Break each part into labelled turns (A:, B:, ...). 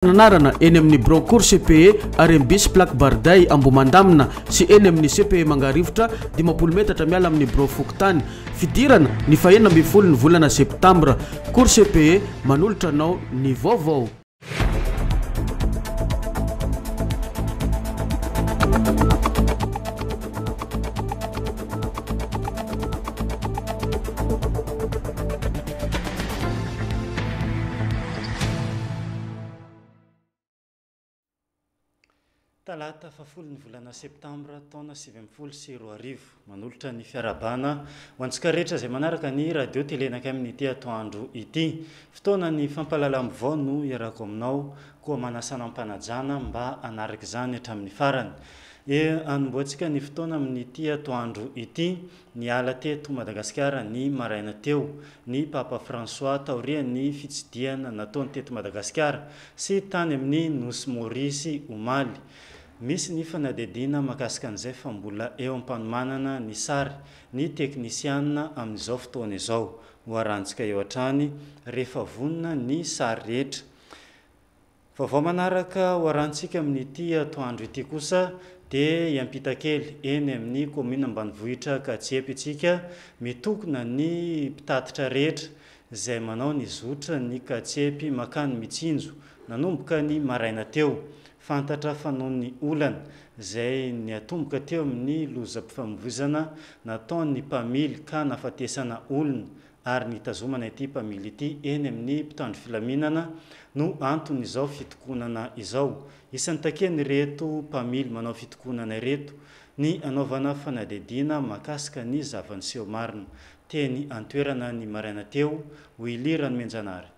A: Anarana eny amin'ny birao Cour CPE RMB sy Plaque Barday Ambohimandamina sy eny amin'ny CPE Mangarivotra, 50 metatra miala amin'ny birao fokontany. Fidirana, ny fahenina ambin'ny folo ny volana septambra. Cour CPE manolotra anao ny vaovao.
B: Talata fahafolo ny volana septambra taona 2019. Manolotra ny fiarahabana ho antsika rehetra izay manaraka ny radio télé Nakam ity atoandro ity. Fotoanan'ny fampahalalam-baovao no iarahako aminao, koa manasa anam-panajana mba hanaraka izany hatramin'ny farany. E Hanombohantsika ny fotoana amin'ity atoandro ity. Niala teto Madagasikara ny maraina teo ny Papa François taorian'ny fitsidihana nataony teto Madagasikara sy tany amin'ny Nosy Maorisy omaly. Misy ny fanadihadiana mahakasika an'izay fa mbola eo am-panomanana ny sary ny teknisianina amin'izao fotoana izao. Ho arahantsika eo hatrany rehefa vonona ny sary rehetra. Vaovao manaraka ho arahantsika amin'ity atoandro ity kosa dia hiampita kely eny amin'ny kaominina ambanivohitra Katsiepy isika, mitokona ny mpitatitra rehetra izay manao ny zotra ny Katsiepy makany Mitsinjo nanomboka ny maraina teo. Fantatra fa noho ny olana izay niatomboka teo amin'ny lozam-pifamoivoizana nataon'ny mpamily ka nahafatesana olona ary nitazomana ity mpamily ity eny amin'ny mpitandro filaminana no anton'izao fitokonana izao. Isan'ny takian'ireto mpamily manao fitokonana ireto ny hanaovana fanadihadiana mahakasika ny zava-niseho marina teny an-toerana ny maraina teo, Willy Ranomenjanahary.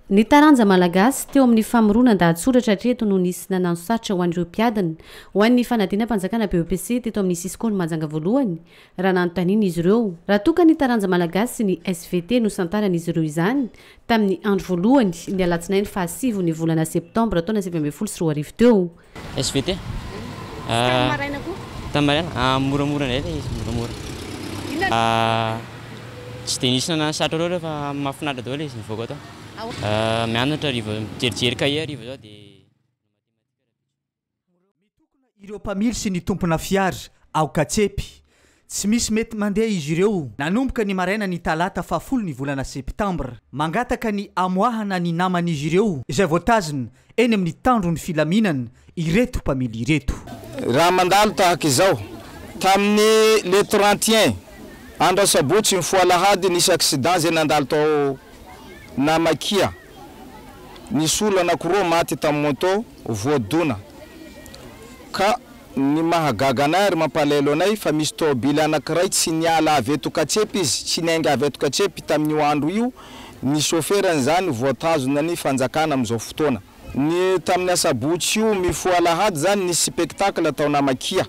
C: Ny taranja malagasy, teo amin'ny famoronan-dahatsoratra hatreto no nisy nanano sarotra ho an'ireo mpiadina ho an'ny fanadinam-panjakana BEPC teto amin'ny Cisco ny Mahajanga voalohany raha nanontaniana izy ireo. Raha toa ka ny taranja malagasy sy ny SVT no santaran'izy ireo izany tamin'ny andro voalohany ny alatsinainy fahasivy ny volana septambra taona 2019 teo.
D: SVT. Tamin'ny maraina koa? Tamin'ny maraina, ah, moramora indray ilay izy, moramora. Inona? Ah, tsy dia nisy nanano sarotra loatra fa mahafinaritra daholo ilay izy nivoaka tao. Ah, mianatra hariva, mijerijery kahie hariva zao dia
E: Mitokona ireo mpamily sy ny tompona fiara ao Katsepy. Tsy misy mety mandeha izy ireo nanomboka ny maraina ny talata fahafolo ny volana septambra. Mangataka ny hamoahana ny naman'izy ireo izay voatazona eny amin'ny tandron'ny filaminana ireto mpamily ireto.
F: Raha mandalo tahaka izao, tamin'ny le 31 andro asabotsy mifoha alahady nisy accident izay nandalo tao Namakia, nisy olona anakiroa maty tamin'ny moto voadona ka Ny mahagaga anay ary mampalahelo anay fa misy tôbily anakiray tsy niala avy eto Katsepy izy, tsy niainga avy eto Katsepy tamin'io andro io, ny sôferany izany voatazona ny fanjakana amin'izao fotoana. Ny tamin'ny asabotsy io mifoha alahady izany nisy spectacle tao Namakia,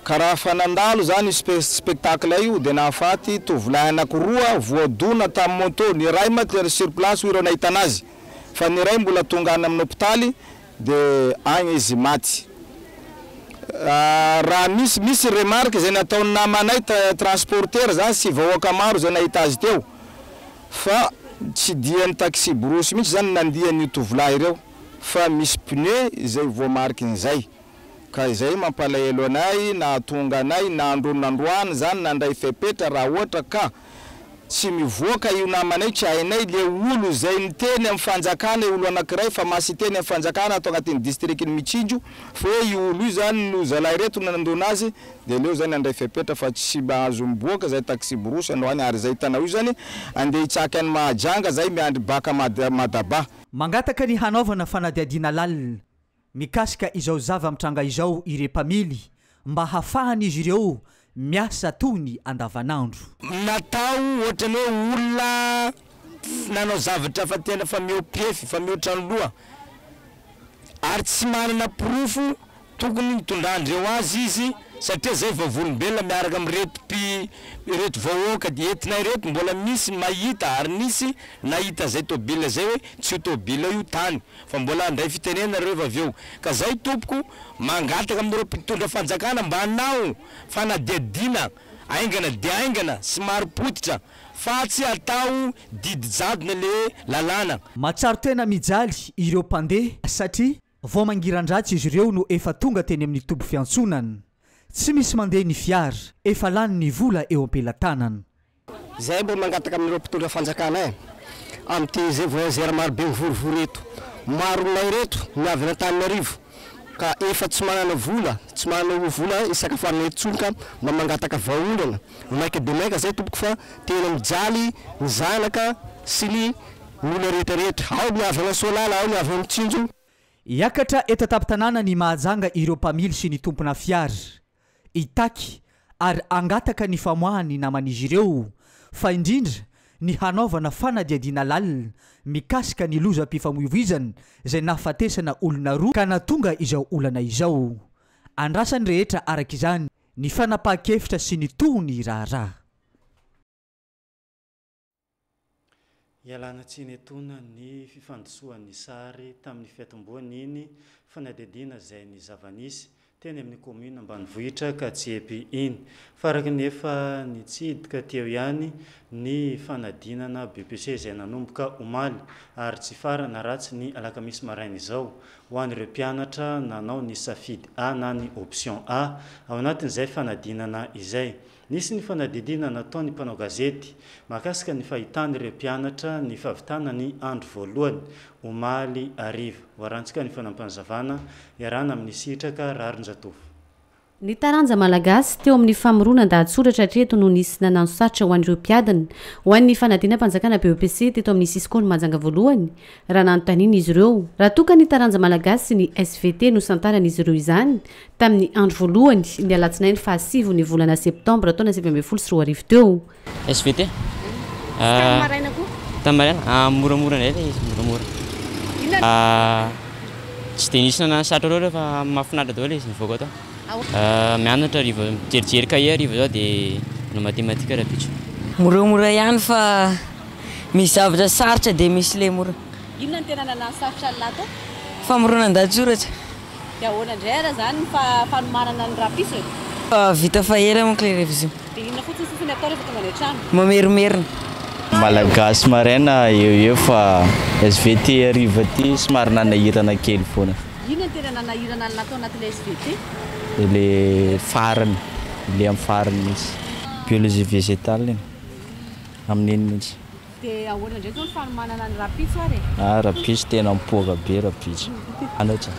F: ka raha fa nandalo izany io spectacle io dia nahafaty tovolahy anakiroa voadona tamin'ny moto, ny iray maty sur place hoy ireo nahita anazy, fa ny iray mbola tonga any amin'ny hopitaly De agny izy maty. Raha misy, misy remarque izay nataon'ny namanay transporteur zany sy vahoaka maro izay nahita azy teo fa tsy dia ny taxi brousse mihitsy zany nandia an'io tovolahy ireo fa misy pneu izay voamarikin'izay ka izay mampalahelo anay nahatonga anay nandronandroany zany nandray fepetra raha ohatra ka Tsy mivoaka io namanay tsy hainay le olo zay niteny am fanjakana olo anakiray fa masy teny am fanjakana ato agnatin'ny district ny Mitsinjo fa hoe io olo io zany no zalahy reto no nandona azy de aleo zany andray fepetra fa tsy mahazo miboaka zay taxi borosy androany ary zay hitanao io zany andeha hitsaky any Mahajanga zay miandry baka Madaba.
E: Mangataka ny hanaovana fanadihadiana lalina mikasika izao zava-mitranga izao ire mpamily mba hafahan'izy ireo miasa toy ny andavanandro.
F: Natao ohatran'ny hoe olona nanao zavatra fa tena fa mihoa-pefy, fa mihoatra ny loha ary tsy manana porofo tokony nitondran-dreo azy izy satria zay vavolombelona miaraka amin'ireto mpi ireto vahoaka entinay ireto mbola misy mahita ary nisy nahita zay tôbila zay hoe tsy io tôbila io tany fa mbola handray fitenenana reo avy eo ka zay tompoko mangataka amin'ireo mpitondra fanjakana mba hanao fanadihadiana aingana dia aingana sy marim-pototra. Fa tsy atao didy jadona le lalàna.
E: Mahatsiaro tena mijaly ireo mpandeha satria vao mangiran-dratsy izy ireo no efa tonga teny amin'ny toby fiantsonana. Tsy misy mandeha ny fiara, efa lany ny vola eo am-pelatanana.
F: Izay mba mangataka amin'ireo mpitondra fanjakana eh, amin'ity izay voyageurs maro be mivorivory eto. Maro aminay ireto ny avy any Antananarivo ka efa tsy manana vola, tsy manana vola hisakafoanana intsony ka mba mangataka vahaolana maika dia maika zay tompoko fa tena mijaly ny zanaka sy ny olona rehetra rehetra. Ao ny avy any Soalala, ao ny avy any Mitsinjo.
E: Hiakatra eto an-tampon-tanàna ny Mahajanga ireo mpamily sy ny tompona fiara. Hitaky ary hangataka ny famoahany ny naman'izy ireo fa indrindra ny hanaovana fanadihadiana lalina mikasika ny lozam-pifamoivoizana izay nahafatesana olona roa ka nahatonga izao olana izao. Andrasan'ny rehetra araka izany ny fanapahan-kevitra sy ny tohiny raharaha.
B: Ialana tsiny etoana ny fifandisoan'ny sary tamin'ny fiatombohan'iny fanadihadiana izay ny zava-nisy teny amin'ny commune ambanivohitra Katsiepy iny. Fa araka ny efa nitsidika teo ihany ny fanadinana BEPC izay nanomboka omaly ary tsy hifarana raha tsy ny alakamisy maraina izao ho an'ireo mpianatra nanao ny safidy A na ny option A ao anatin'izay fanadinana izay. Nisy ny fanadihadiana nataon'ny mpanao gazety mahakasika ny fahitan'ireo mpianatra ny fahavitana ny andro voalohany omaly hariva. Hoarantsika ny fanampinazavana iarahana amin'i Sitraka Raharinjatovo.
C: Ny taranja malagasy, teo amin'ny famoronan-dahatsoratra hatreto no nisy nanano sarotra ho an'ireo mpiadina ho an'ny fanadinam-panjakana BEPC teto amin'ny Cisco-n'i Mahajanga voalohany raha nanontaniana izy ireo. Raha toa ka ny taranja malagasy sy ny SVT no santaran'izy ireo izany tamin'ny andro voalohany, ny alatsinainy fahasivy ny volana septambra taona 2019 teo.
D: SVT?
C: Tamin'ny maraina koa?
D: Tamin'ny maraina? Ah, moramora indray ilay izy, moramora.
C: Inona?
D: Ah, tsy dia nisy nanano sarotra loatra fa mahafinaritra daholo ilay izy nivoaka tao. Ah, mianatra hariva, mijerijery cahier hariva izao dia manao mathématique rahampitso.
G: Moramora ihany fa misy zavatra sarotra dia misy ilay mora.
C: Inona no tena nanano sarotra an'lah tao?
G: Famoronan-dahatsoratra.
C: Dia ahoana indray ara izany ny fanomanana ny rahampitso e?
G: Efa vita fa ela manko ilay révision.
C: Dia inona fotsiny sisa ny atao rehefa tonga any an-trano?
G: Mamerimerina.
H: Malagasy maraina eo eo fa SVT hariva aty somary nanahirana kely foana.
C: Inona no tena nanahirana an'lah tao anatin'ilay SVT?
H: Ilay farany, ilay amin'ny farany mihitsy. Biologie végétale iny, amin'iny mihitsy.
C: Dia ahoana indray izao ny fanomanana ny rahampitso ary e?
H: Ah rahampitso tena mipoaka be rahampitso. Anatra.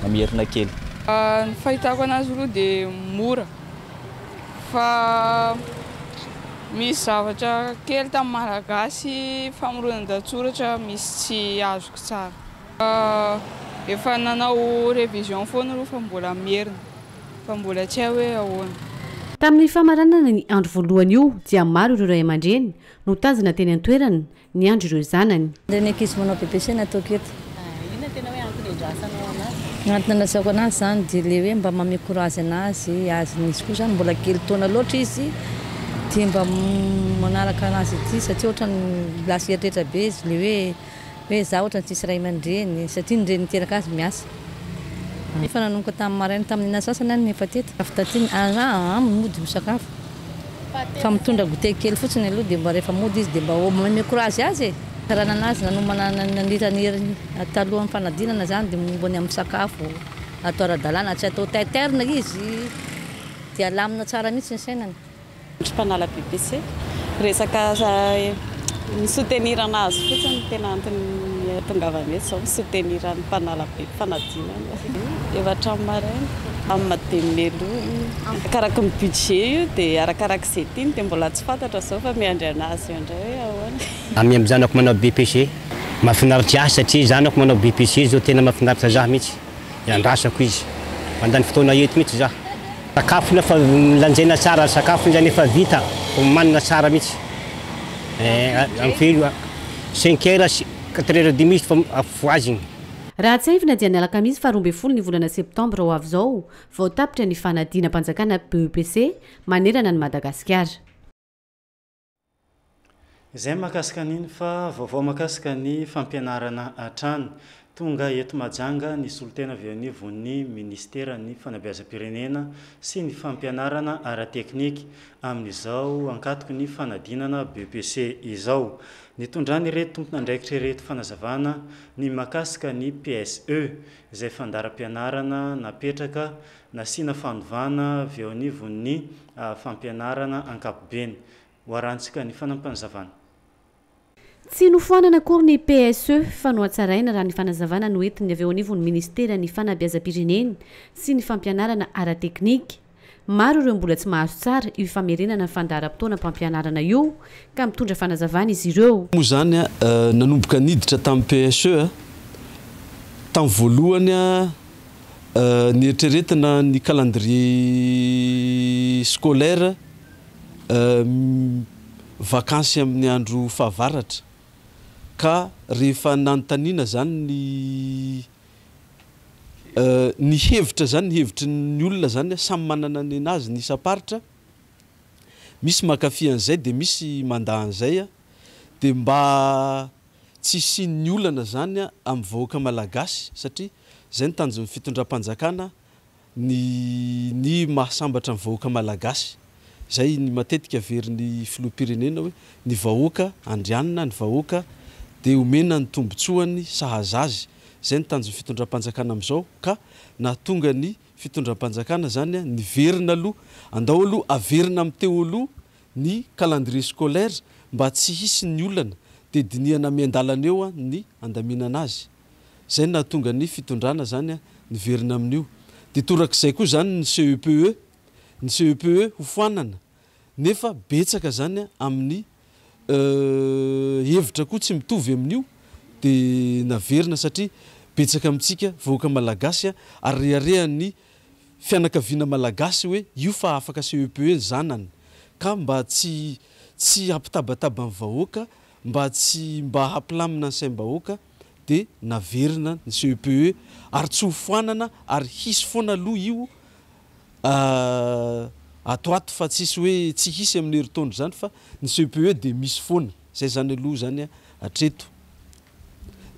H: Mamerina kely.
I: Ny fahitako anazy aloha dia mora fa misy zavatra kely tamin'ny malagasy famoronan-dahatsoratra misy tsy azoko tsara. Efa nanao révision foana aloha fa mbola merina fa mbola tsy hay hoe ahoana.
C: Tamin'ny famaranana ny andro voalohany io dia maro ireo ray aman-dreny no tazana teny an-toerana niandry ireo zanany.
J: Ireny ankizy manao BPC no ataoko eto.
C: Inona no tena hoe antony iandrasanao anazy?
J: Ny antony andrasako anazy izany dia ilay hoe mba manome courage anazy, azon'izy koa izany mbola kely taona loatra izy dia mba manaraka anazy ity satria ohatran'ny lasa eritreritra be izy ilay hoe hoe za ohatran'ny tsisy ray aman-dreny satria ny reny niteraka azy miasa. Efa nanomboka tamin'ny maraina tamin'ny enina sasany aho no efa teto. Avy taty aa mody misakafo fa mitondra goûter kely fotsiny aloha dia mba rehefa mody izy dia mba manome courage azy e. Raha nanazy nanomana nandritra ny heriny talohan'ny fanadinana izany dia momba ny amin'ny sakafo atao ara-dalàna tsy atao taitairina izy dia alamina tsara mihitsy ny sainany.
K: Andry mpanala BBC. Resaka mi-soutenir anazy fotsiny no tena antony ahatongavana eto izao, mi-soutenir ny mpanala fanadinana. Efa hatramin'ny maraina, amin'ny maha dimy aloha. Arakaraky ny budget io dia arakarak'izay tiany dia mbola tsy fantatra izao fa miandry anazy eo indray hoe ahoana.
L: Amin'ny zanako manao BPC. Mahafinaritra ahy satria zanako manao BPC zao tena mahafinaritra zah mihitsy. Iandrasako izy. Mandany fotoana eto mihitsy za. Sakafo efa lanjaina tsara, sakafo zany efa vita, omanina tsara mihitsy. Eh, amin'ny firy? Cinq heures, quatre heures demi izy fa afohazigny.
C: Raha tsiahivina dia ny alakamisy faha 12 ny volana septambra ho avy izao vao tapitra ny fanadinam-panjakana BEPC manerana an'i Madagasikara.
B: Izay mahakasika an'iny fa vaovao mahakasika ny fampianarana hatrany. Tonga eto Mahajanga ny solontena avy eo anivon'ny minisiteran'ny Fanabeazam-pirenena sy ny fampianarana ara-teknika amin'izao ankatoky ny fanadinana BEPC izao. Nitondran'ireto tompon'andraikitra ireto fanazavana ny mahakasika ny PSE, izay fandaharam-pianarana napetraka nasiana fanovana avy eo anivon'ny fampianarana ankapobeny. Hoarahantsika ny fanampin'zavana.
C: Tsy nofoanana akory ny PSE fa nohatsaraina raha ny fanazavana noentin'ny avy eo anivon'ny minisiteran'ny Fanabeazam-pirenena sy ny fampianarana ara-teknika. Maro ireo mbola tsy mahazo tsara io famerenana ny fandaharam-potoanam-pampianarana io ka mitondra fanazavana izy ireo.
M: Moa izany nanomboka niditra tamin'ny PSE tamin'ny voalohany nieritreretina ny calendrier scolaire Vakansy amin'ny andro fahavaratra ka rehefa nanontaniana zany ny ny hevitra zany ny hevitry ny olona zany samy manana ny anazy ny isam-paritra, misy mankafy an'izay dia misy mandà an'izay dia mba tsy hisian'ny olana zany amin'ny vahoaka malagasy satria zay ny tanjon'ny fitondram-panjakana ny ny mahasambatra ny vahoaka malagasy. Izay ny matetika averin'ny filoham-pirenena hoe ny vahoaka andrianina, ny vahoaka dia omena ny tombotsoany sahaza azy. Izay ny tanjon'ny fitondram-panjakana amin'izao ka nahatonga ny fitondram-panjakana izany niverina aloha, andao aloha averina amin'ny teo aloha ny calendrier scolaire mba tsy hisy ny olana dia dinihana miandalana eo ny andaminana azy. Zay no nahatonga ny fitondrana zany niverina amin'io. Dia torak'izay koa zany ny CEPE, ny CEPE ho foanana nefa betsaka zany amin'ny hevitra koa tsy mitovy amin'io dia naverina satria betsaka amintsika vahoaka malagasy ary reharehan'ny fianakaviana malagasy hoe io fa afaka CEPE ny zanany ka mba tsy tsy hampitabataba ny vahoaka mba tsy mba hampilamina ny saim-bahoaka dia naverina ny CEPE ary tsy ho foanana ary hisy foana aloha io ato ato fa tsisy hoe tsy hisy amin'ny herintaona izany fa ny CEPE dia misy foana, izay izany aloha izany hatreto.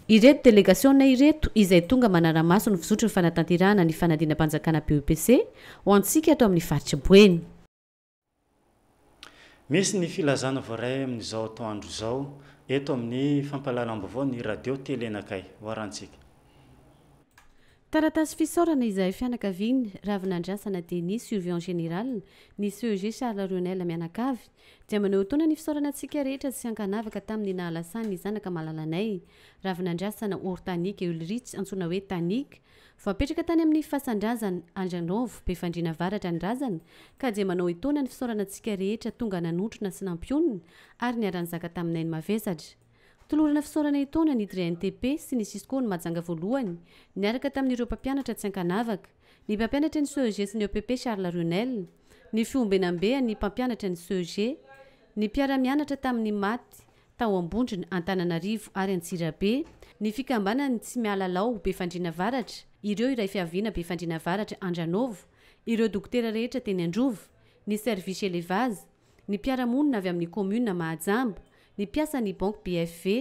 C: Ireto delegasiona ireto izay tonga manara-maso ny fizotry ny fanatanterahana ny fanadinam-panjakana BEPC ho antsika ato amin'ny faritr'i Boeny.
B: Misy ny filazana voaray amin'izao atoandro izao eto amin'ny fampahalalam-baovao ny Radio Télé Nakay. Hoarantsika.
C: Taratasy fisaorana izahay fianakaviany Ravinandrasana Denis Surveillant Général ny CEG Charles Rionel mianakavy dia maneho taona ny fisaorana antsika rehetra tsy ankanavaka tamin'ny nahalasan'ny zanaka malalanay Ravinandrasana Hortanique Ulrich antsoina hoe Tanique Voapetraka tany amin'ny fasan-drazana Andranovo, Befandriana Avaratra ny razana, ka dia manao etoana ny fisaorana antsika rehetra tonga nanotrona sy nampionona ary niara-nizaka taminay ny mavesatra. Tolorana fisaorana etoana ny DRENTP sy ny Cisco ny Mahajanga voalohany, niaraka tamin'ireo mpampianatra tsy ankanavaka, ny mpampianatra ny CEG sy ny EPP Charles Runel, ny fiombenambe an'ny mpampianatra ny CEG, ny mpiara-mianatra tamin'ny maty tao Ambondrona, Antananarivo ary Antsirabe, ny fikambanan'ny Tsy Mialalao Befandriana Avaratra, ireo iray fiaviana Befandriana Avaratra Andranova, ireo dokotera rehetra teny Androva, ny Service Elevage, ny mpiara-monina avy amin'ny Commune Mahajamba, ny mpiasan'ny Banky BFV,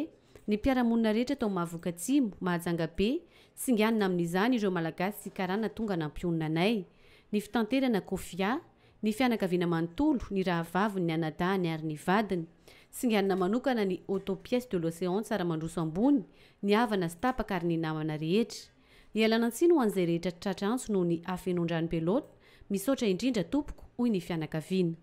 C: ny mpiara-monina rehetra tao Mahavoky Atsimo, Mahajanga Be, singanina amin'izany ireo Malagasy sy Karana tonga nampionona anay, ny fitanterana Kofia, ny fianakaviana manontolo, ny rahavaviny, ny anadahiny ary ny vadiny. Singanina manokana ny Auto Pièces de l'Océan Tsaramandroso Ambony, ny havana sy tapaka ary ny namana rehetra. Ialana tsiny ho an'izay rehetra tratra antso noho ny hafenoan-drano be loatra, misaotra indrindra tompoko, hoy ny fianakaviana.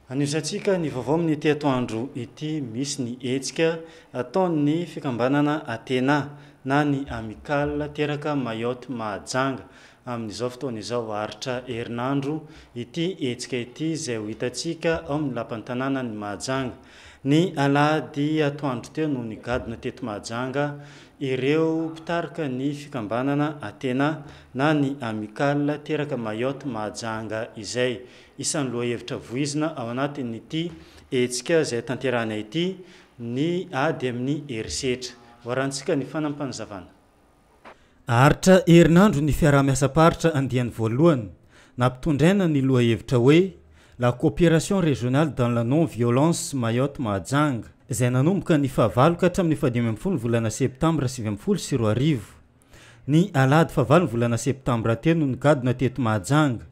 B: Aniosantsika ny vaovao amin'ity atoandro ity, misy ny hetsika ataon'ny fikambanana Athena na ny Amicale teraka Mayotte Mahajanga amin'izao fotoana izao. Haharitra herinandro ity hetsika ity izay ho hitantsika ao amin'ny lapan'ny tanànan'i Mahajanga. Ny alahady atoandro teo no nigadona teto Mahajanga ireo mpitarika ny fikambanana Athena na ny Amicale teraka Mayotte Mahajanga izay. Isan'ny lohahevitra voizina ao anatin'ity hetsika izay tanterahina ity ny ady amin'ny herisetra. Hoarahantsika ny fanampanazavana. Haharitra herinandro ny fiaraha-miasam-paritra andiany voalohany, nampitondraina ny lohahevitra hoe La coopération régionale dans la non-violence Mayotte Mahajanga. izay nanomboka ny fahavalo ka hatramin'ny fahadimy ambin'ny folo ny volana septambra 2019. Ny alahady fahavalo ny volana septambra teo no nigadona teto Mahajanga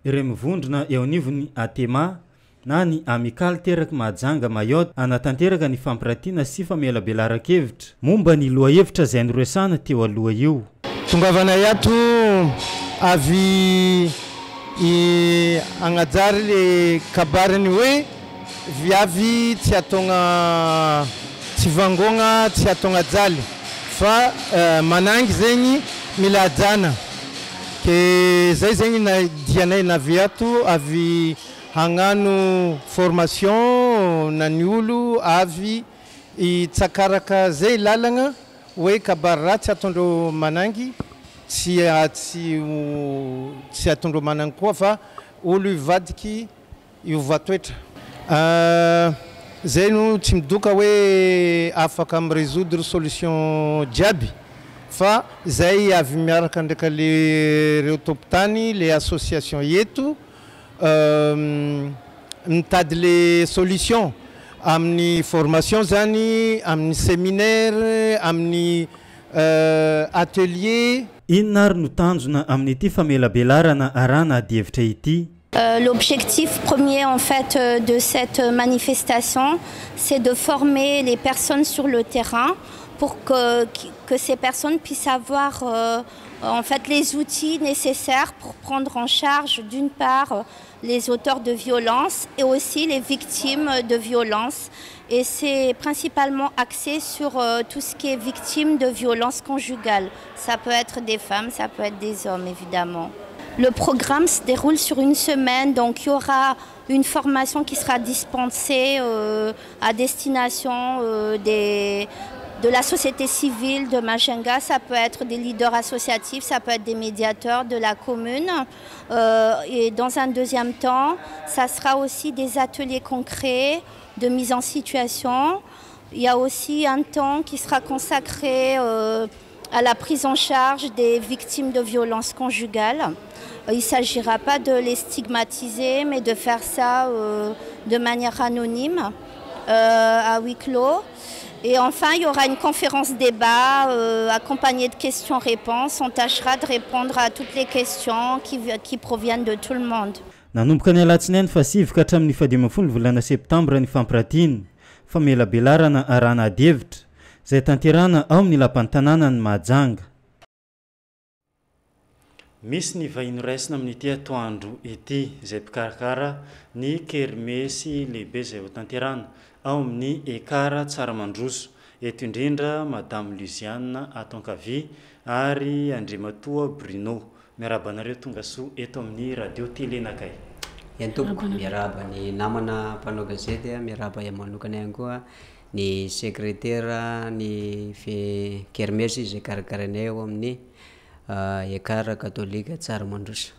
B: ireo mivondrona eo anivon'ny ATEMA na ny Amicale Teraky Mahajanga Mayotte hanatanteraka ny fampiratiana sy famelabelaran-kevitra momba ny lohahevitra izay noresahana teo aloha io.
N: Tongavanay ato avy hagnajary le kabariny hoe viavy tsy ataogna tsy vangogna tsy ataogna jaly fa manangy zegny mila hajana ke zay zegny na dianay navy ato avy hagnano formation na ny olo avy hitsakaraka zay lalagna hoe kabary ratsy ataondreo manangy tsy tsy tsy ataondreo manangy koa fa olo ivadiky hiova toetra. Zay no tsy midoka hoe afaka mi-résoudre solution jiaby fa zay avy miaraka ndraika le reo tompon-tany le association eto mitady le solution amin'ny formation zany, amin'ny séminaire, amin'ny atelier.
B: Inona ary no tanjona amin'ity famelabelarana arahana adihevitra ity?
O: L'objectif premier en fait de cette manifestation, c'est de former les personnes sur le terrain pour que ces personnes puissent avoir en fait les outils nécessaires pour prendre en charge d'une part les auteurs de violences et aussi les victimes de violences. Et c'est principalement axé sur tout ce qui est victime de violences conjugales. Ça peut être des femmes, ça peut être des hommes évidemment. Le programme se déroule sur une semaine, donc il y aura une formation qui sera dispensée à destination de la société civile de Majunga. Ça peut être des leaders associatifs, ça peut être des médiateurs de la commune. Et dans un deuxième temps, ça sera aussi des ateliers concrets de mise en situation. Il y a aussi un temps qui sera consacré à la prise en charge des victimes de violences conjugales. Il ne s'agira pas de les stigmatiser, mais de faire ça de manière anonyme, à huis clos. Et enfin, il y aura une conférence débat accompagnée de questions-réponses. On tâchera de répondre à toutes les questions qui proviennent de tout le monde.
B: Nanomboka ny alatsinainy fahasivy ka hatramin'ny fahadimy ambin'ny folo ny volana septambra ny fampiratiana famelabelarana arahana adihevitra izay tanterahana ao amin'ny lapan'ny tanàna ny Mahajanga. Misy ny vahiny raisina amin'ity atoandro ity izay mpikarakara ny kermesy lehibe izay ho tanterahana ao amin'ny Ekar Tsaramandroso eto indrindra, Madame Luziane ato ankavia ary Andriamatoa Bruno. Miarahaba anareo, tonga soa eto amin'ny radio télé Nakay.
P: Eny tompoko, miarahaba ny namana mpanao gazety, miarahaba ahy manokana ihany koa ny sekretera ny fe kermesy izay karakarainay ao amin'ny Ekar katolika Tsaramandroso.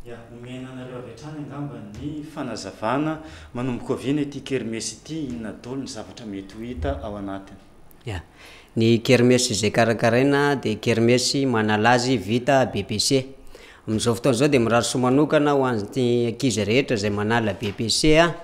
B: Ya, omena anareo avy hatrany angamba ny fanazavana manomboka oviana ity kermesy ity, inona daholo ny zavatra mety ho hita ao anatiny?
P: Ya, ny kermesy izay karakaraina dia kermesy manalazy vita BEPC. Amin'izao fotoana izao dia mirary soa manokana ho an'ny ankizy rehetra izay manala BEPC a,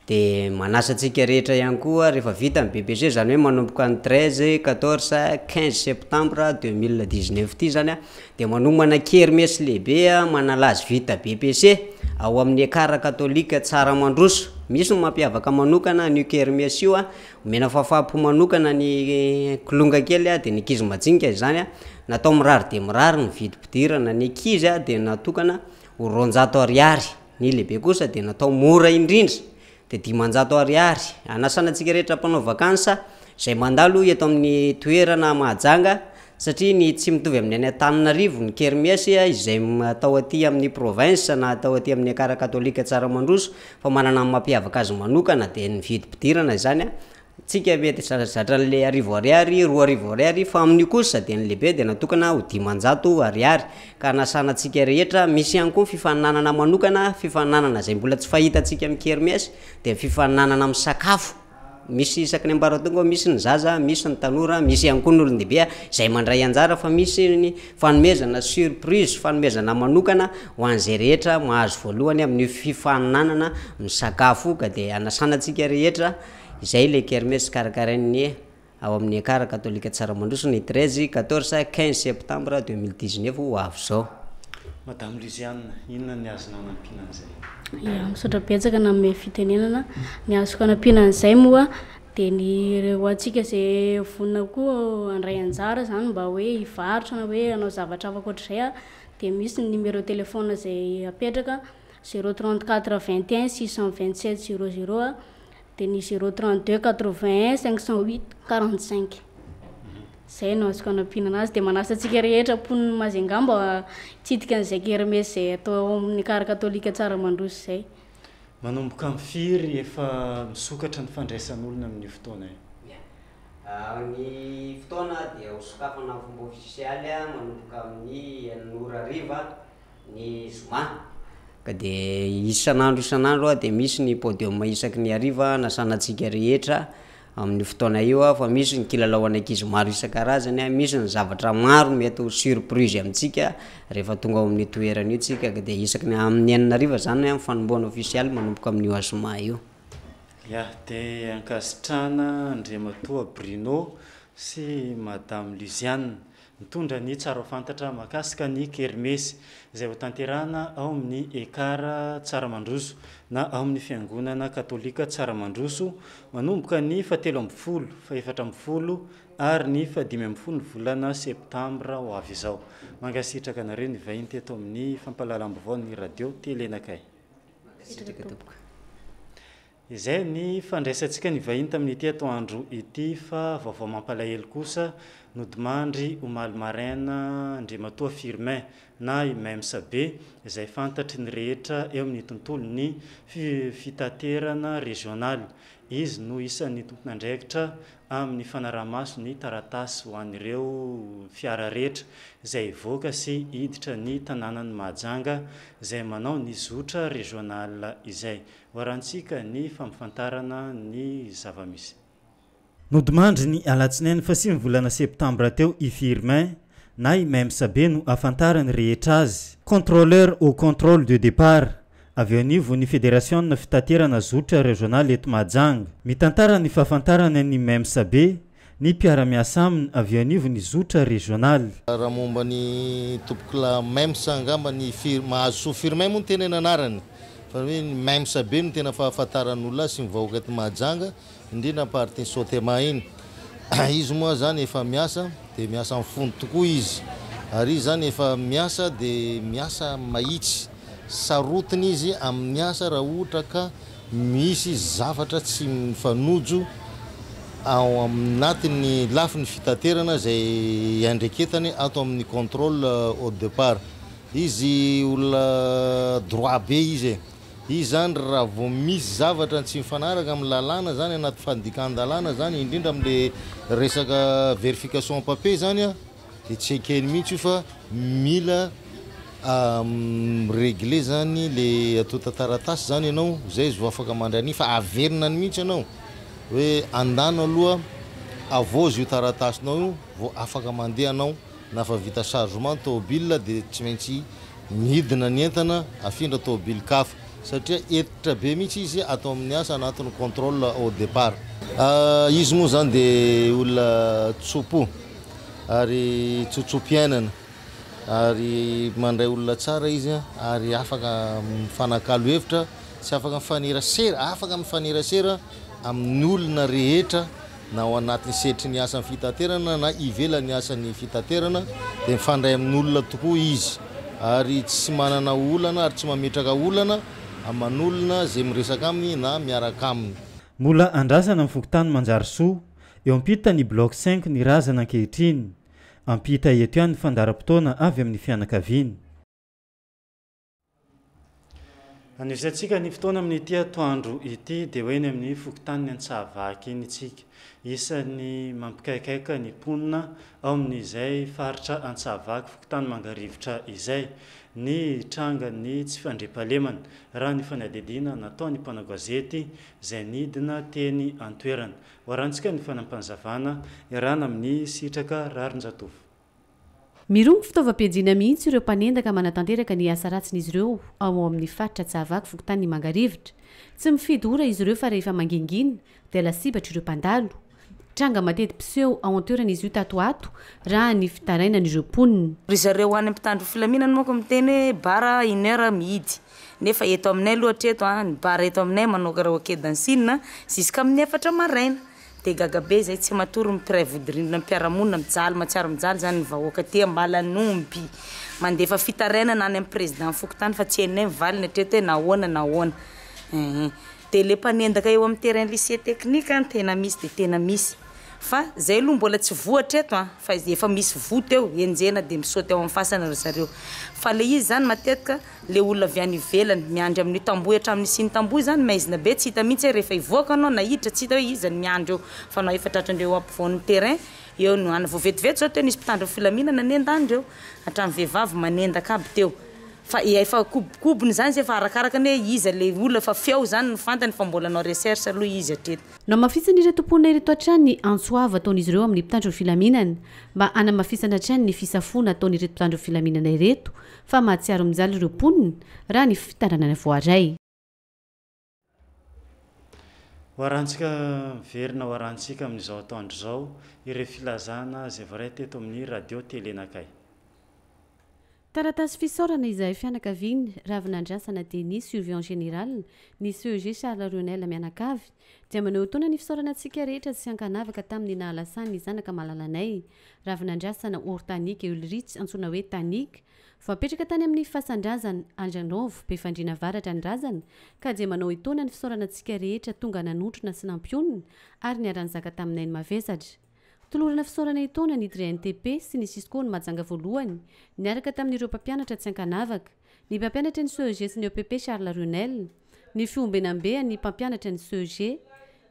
P: dia manasa antsika rehetra ihany koa rehefa vita ny BEPC, izany hoe manomboka ny 13, 14, 15 septembre 2019 ity zany a, dia manomana kermesy lehibe a manalazy vita BEPC ao amin'ny Ekar katolika Tsaramandroso. Misy ny mampiavaka manokana an'io kermesy io a, omena fahafaham-po manokana ny kilonga kely a, dia ny ankizy majinika izany a, natao mirary dia mirary ny vidim-pidirana, ny ankizy a dia natokana ho 200 ariary, ny lehibe kosa dia natao mora indrindra dia 500 ariary. Anasana antsika rehetra mpanao vakansa izay mandalo eto amin'ny toerana Mahajanga, satria ny tsy mitovy amin'ny any Antananarivo ny kermesy izay atao aty amin'ny province na atao aty amin'ny Ekar katolika Tsaramandroso fa manana ny mampiavaka azy manokana dia ny vidim-pidirana izany a, tsika mety zatra an'le 1000 ariary, 2000 ariary, fa amin'io kosa dia ny lehibe dia natokana ho 500 ariary ka anasana antsika rehetra. Misy ihany koa ny fifaninanana manokana, fifaninanana izay mbola tsy fahitantsika amin'ny kermesy dia ny fifaninanana amin'ny sakafo. Misy isaky ny ambaratonga ao, misy ny zaza, misy ny tanora, misy ihany koa ny olon-dehibe izay mandray anjara fa misy ny fanomezana surprise, fanomezana manokana ho an'izay rehetra mahazo voalohany amin'io fifaninanana misakafo ka dia anasana antsika rehetra. Izay ilay kermesse karakarain'ny ao amin'ny Ekar Katolika Tsaramandroso ny 13, 14, 15 septembre 2019 ho avy izao.
B: Madame Luziane, inona ny azonao anampiana an'izay?
Q: Ya, misaotra betsaka nanome fitenenana. Ny azoko anampiana an'izay moa dia ny ho antsika izay vonona koa handray anjara izany mba hoe hivarotra na hoe hanao zavatra hafa ankoatr'izay a, dia misy ny numéro téléphone izay apetraka, zéro 34 21 627 00 a. Dia ny zéro 32 81 508 45. Izay no azoko anampiana anazy. Dia manasa antsika rehetra mponin'i Majunga mba hitsidika an'izay kermesse izay atao ao amin'ny Ekar Katolika Tsaramandroso izay.
B: Manomboka amin'ny firy efa misokatra ny fandraisan'olona amin'io fotoana io?
P: Ny fotoana dia ho sokafana amin'ny fomba ofisialy manomboka amin'ny enina ora hariva ny zoma ka dia isan'andro isan'andro dia misy ny podium isaky ny hariva hanasana antsika rehetra amin'io fotoana io fa misy ny kilalao an'ankizy maro isan-karazany, misy ny zavatra maro mety ho surprise amintsika rehefa tonga ao amin'io toerana io tsika ka dia isaky ny amin'ny enina hariva zany ny fanombohana ofisialy manomboka amin'io zoma io.
B: Ya, dia ankasitrahana Andriamatoa Bruno sy Madame Luziane Mitondra ny tsara ho fantatra mahakasika ny kermesy izay hotanterahana ao amin'ny Ekar Tsaramandroso na ao amin'ny Fiangonana Katolika Tsaramandroso manomboka ny fahatelo ambin'ny folo, fahefatra ambin'ny folo ary ny fahadimy ambin'ny folo ny volana septambra ho avy izao. Mankasitraka anareo nivahiny teto amin'ny fampahalalam-baovaon'ny Radio Télé Nakay.
P: Mankasitraka tompoko.
B: Izay ny fandraisantsika ny vahiny tamin'ity atoandro ity fa vaovao mampalahelo kosa, nodimandry omaly maraina Andriamatoa Firmin na i Mems Be izay fantatry ny rehetra eo amin'ny tontolon'ny fitaterana rezionaly. Izy no isan'ny tompon'andraikitra amin'ny fanaraha-maso ny taratasy ho an'ireo fiara rehetra izay hivoaka sy hiditra ny tanànan'i Mahajanga izay manao ny zotra rezionaly izay. Hoarantsika ny fampifantarana ny zava-misy. Nodimandry ny alatsinainy fahasivy volana septambra teo i Firmin, na i Mems Be no ahafantaran'ny rehetra azy, contrôleur au contrôle de départ, avy eo anivon'ny federasiona fitaterana zotra rezionaly eto Mahajanga. Mitantara ny fahafantarany an'i Mems Be ny mpiara-miasa aminy avy eo anivon'ny zotra rezionaly.
R: Raha momba ny tompokolahy Mems angamba ny Fir, Mahazosoa Firmin moa no tena anarany fa ny hoe ny Mems be no tena fahafantaran'olona azy sy ny vahoaka eto Mahajanga, indrindra ny partie Sotema iny. Izy moa zany efa miasa dia miasa amin'ny fony tokoa izy ary izy zany efa miasa dia miasa mahitsy, sarotiny izy amin'ny asa raha ohatra ka Misy zavatra tsy mifanojo ao anatin'ny lafiny fitaterana izay iandreketany ato amin'ny contrôle au départ. Izy olona droit be izy e. Izy izany raha vao misy zavatra tsy mifanaraka amin'ny lalàna izany anaty fandikan-dalàna izany indrindra amin'ilay resaka vérification papier izany an, Dia tsy ekeny mihitsy io fa mila mi-regler zany le antontan-taratasy zany ianao zay izy vao afaka mandray an'iny fa averina any mihitsy ianao hoe andano aloha avozy io taratasinao io vao afaka mandeha anao na fa vita chargement tômôbile dia tsy maintsy midina ny entana afindra tômôbilin-kafa satria hentitra be mihitsy izy ato amin'ny asa anatin'ny contrôle au départ. Izy moa zany dia olona tso-po. ary tsotso-piainana ary mandray olona tsara izy ary afaka mifanakalo hevitra sy afaka mifanerasera, afaka mifanerasera amin'ny olona rehetra na ao anatin'ny sehatry ny asan'ny fitaterana na ivelan'ny asan'ny fitaterana dia mifandray amin'olona tokoa izy ary tsy manana olana ary tsy mametraka olana aman'olona izay miresaka aminy na miaraka aminy.
B: Mbola andrasana ny fokontany Manjarisoa Eo ampita ny bloc cinq ny razana ankehitriny. Ampita eto ihany ny fandaharam-potoana avy amin'ny fianakaviany. Anohizantsika ny fotoana amin'ity atoandro ity dia ho eny amin'ny fokontanin'i Antsahavaky iny isika. Isan'ny mampikaikaika ny mponina ao amin'izay faritra Antsahavaky, fokontany Mangarivotra izay, ny trangan'ny tsy fandriampahalemana, raha ny fanadihadiana nataon'ny mpanao gazety izay nidina teny an-toerana. Hoarantsika ny fanampanazavana iarahana amin'i Sitraka Raharinjatovo.
C: Mirongo fitaovam-piadiana mihitsy ireo mpanendaka manatanteraka ny asa ratsin'izy ireo ao amin'ny faritra Tsahavaky, fokontany Mangarivotra. Tsy mifidy ora izy ireo fa rehefa mangingina, dia lasibatr'ireo mpandalo. Tranga mateti-piseho ao an-toerana izy io tato ho ato, raha ny fitarainan'ireo mponina.
S: Ry zareo any mpitandro filaminana manko miteny hoe bar une heure mihidy nefa eto aminay aloha hatreto a, ny bar eto aminay manao karaoke dancing jusqu'amin'ny efatra maraina dia gaga be zay tsy matory ny mpiray vodirindrina mpiara-monina mijaly mahatsiaro mijaly zany ny vahoaka aty Ambalan'omby mandefa fitarainana any amin'ny président fokontany fa tsy hainay ny valiny hatreto hoe nahoana nahoana ehe dia le mpanendaka eo amin'ny terrain lycée technique tena misy dia tena misy Fa zay aloha mbola tsy voa hatreto an, fa efa misy voa teo, enjehina dia misaoty ao amin'ny fasana ry zareo. Fa le izy zany matetika le olona avy any ivelany miandry amin'io tamboho hatramin'ny nisian'ny tamboho izany maizina be tsy hita mihitsy hoe rehefa hivoaka anao na hiditra tsy hita hoe iza no miandry eo fa anao efa tratran'ireo eo ampovoan'ny terrain eo no any. Vao vetivety zao teo nisy mpitandro ny filaminana nenda an'ireo, hatramin'ny vehivavy manendaka aby teo. Fa efa kobokobony izany izy efa arakaraka ny hoe iza le olona fa feo izany no fantany fa mbola hanao recherche aloha izy hatreto.
C: Nohamafisin'ireto mponina ireto hatrany ny antso avo ataon'izy ireo amin'ny mpitandro ny filaminana mba hanamafisana hatrany ny fisafoana ataon'ireto mpitandro ny filaminana ireto fa mahatsiaro mijaly ireo mponina raha ny fitantanana voaray.
B: Ho arahantsika miverina ho arahantsika amin'izao atoandro izao ireo filazana izay voaray teto amin'ny Radio Télé Nakay.
C: Taratasy fisaorana izahay fianakaviany Ravinandrasana Denis Surveillant Général ny CEG Charles Rionel mianakavy dia maneho taona ny fisaorana antsika rehetra tsy ankanavaka tamin'ny nahalasan'ny zanaka malalanay Ravinandrasana Hortanique Ulrich antsoina hoe Tanique Voapetraka tany amin'ny fasan-drazana Andranovo, Befandriana Avaratra ny razana, ka dia manao etoana ny fisaorana antsika rehetra tonga nanotrona sy nampionona ary niara-nizaka taminay ny mavesatra. Tolorana fisaorana etoana ny DRENTP sy ny Cisco ny Mahajanga voalohany, niaraka tamin'ireo mpampianatra tsy ankanavaka, ny mpampianatra ny CEG sy ny EPP Charles Runel, ny fiombenambe an'ny mpampianatra ny CEG,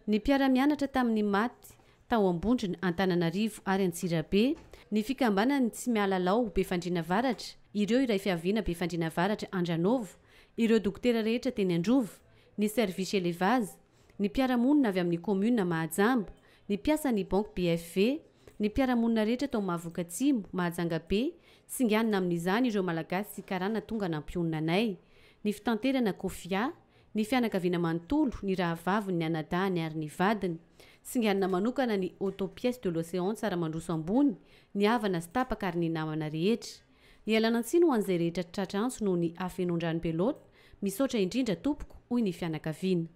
C: ny mpiara-mianatra tamin'ny maty tao Ambondrona, Antananarivo ary Antsirabe, ny fikambanan'ny Tsy miala lao Befandriana Avaratra, ireo iray fiaviana Befandriana Avaratra Andranovo, ireo dokotera rehetra teny Androva, ny service élevage, ny mpiara-monina avy amin'ny commune Mahajamba, ny mpiasan'ny banky BFV, ny mpiara-monina rehetra tao Mahavoky Atsimo, Mahajanga Be, singanina amin'izany ireo Malagasy sy Karana tonga nampionona anay, ny fitanterana Kofia, ny fianakaviana manontolo, ny rahavaviny, ny anadahiny ary ny vadiny. Singanina manokana ny Auto Pièces de l'Océan Tsaramandroso Ambony, ny havana sy tapaka ary ny namana rehetra. Ialana tsiny ho an'izay rehetra tratra antso noho ny hafenoan-drano be loatra, misaotra indrindra tompoko, hoy ny fianakaviana.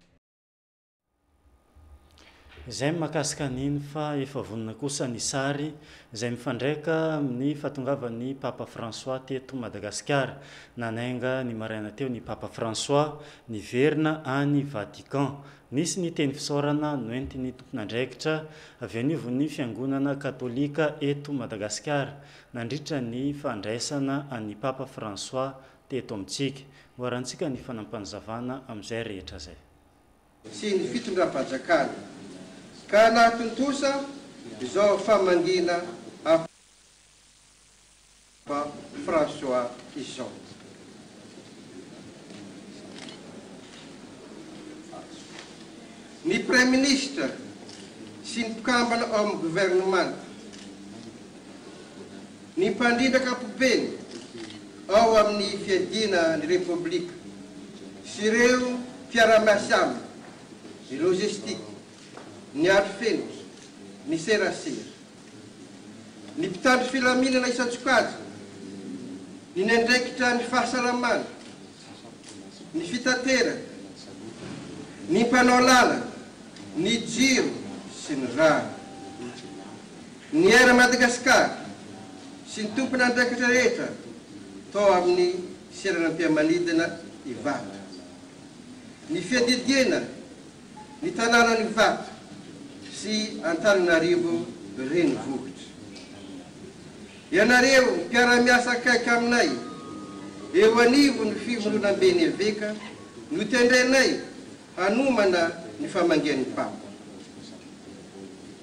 B: Izay ny mahakasika an'iny fa efa vonona kosa ny sary izay mifandraika amin'ny fahatongavan'ny Papa François teto Madagasikara. Nanainga ny maraina teo ny Papa François niverina any Vatican. Nisy ny teny fisaorana noentin'ny tompon'andraikitra avy anivon'ny Fiangonana Katolika eto Madagasikara nandritra ny fandraisana an'ny Papa François teto amintsika. Hoarantsika ny fanampanazavana amin'izay rehetra izay.
T: sy ny fitondram-panjakana ka nahatontosa izao famangiana an'i Papa François izao. Ny Praiminisitra sy ny mpikambana ao amin'ny governemanta, ny mpandrindra ankapobeny ao amin'ny fiadiana ny Repoblika sy ireo mpiara-miasa aminy, ny logistique, ny arofenitra, ny serasera, ny mpitandro filaminana isan-tsokajiny, ny niandraikitra ny fahasalamana, ny fitaterana, ny mpanao lalana, ny jiro sy ny rano. Ny Air Madagascar sy ny tompon'andraikitra rehetra tao amin'ny seranam-piamanidina Ivato. Ny fiadidiana ny tanànan'Ivato sy Antananarivo Renivohitra. Ianareo mpiara-miasa akaiky aminay eo anivon'ny Fivondronamben'ny Eveka notendrenay hanomana ny famangian'ny Papa.